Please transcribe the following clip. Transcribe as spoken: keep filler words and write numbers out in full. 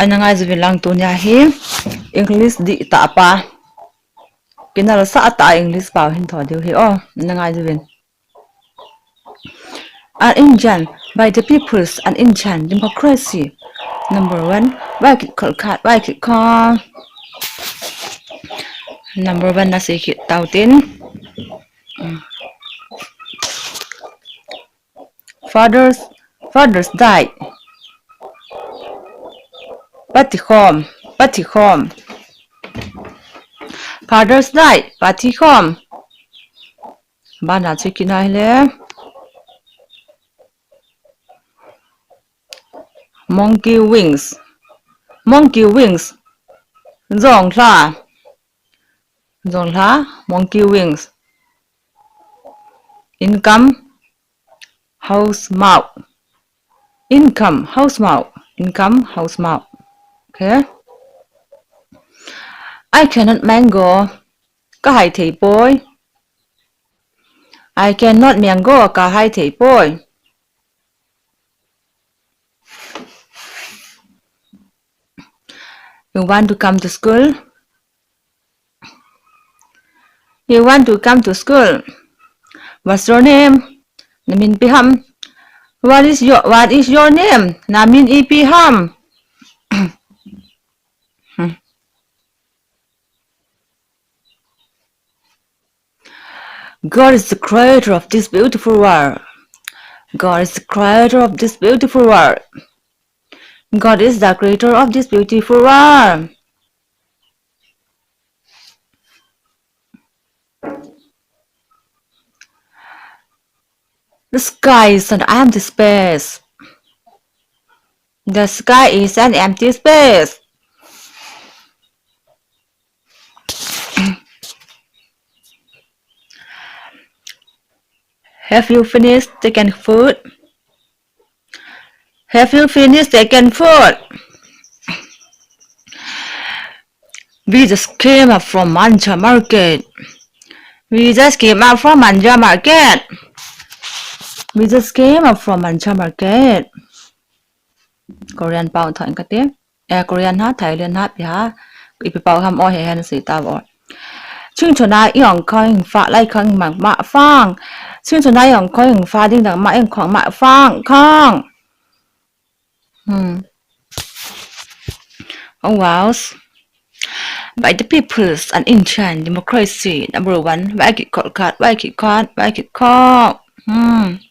Ana ngai jiuvin lang tunia hi English dihtah pa. Kinalsah tah a English pao hin tho diu hi o. Ana ngai jiuvin. An Indian by the people's an Indian democracy. Number one, vai kit khol khat, vai kit khol. Number one na sei kit tau tin. Fathers, fathers died. Pati khom, pati khom. Fathers died, pati khom. Bana chu kina hile. Monkey wings. Monkey wings. Jonglha. Jonglha, monkey wings. Income, house mao. Income, house mao. Income, house mao. Okay. I cannot mango. Ka hai thei poi. I cannot mango, ka hai thei poi. You want to come to school? You want to come to school? What's your name? Na min ipi ham? What is your, what is your name? Na min ipi ham? Hmm. God is the creator of this beautiful world. God is the creator of this beautiful world. God is the creator of this beautiful world. The sky is an empty space. The sky is an empty space. Have you finished taking food? Have you finished taking food? We just came up from Manja Market. We just came up from Manja Market. We just came up from Manja Market. Korean pao thon kati. Eh, Korean ha, Thailand ha, ipi ha. Ipi pao ham o he hen si ta o. Ching chona iong kong fa lai kong mang ma fang. Ching chona iong kong fa ding dang ma iong kong ma fang kong. Hmm. Oh, wow. By the people's an Indian democracy number one. Vai kit khol khat, vai kit khat, vai kit khol. Hmm.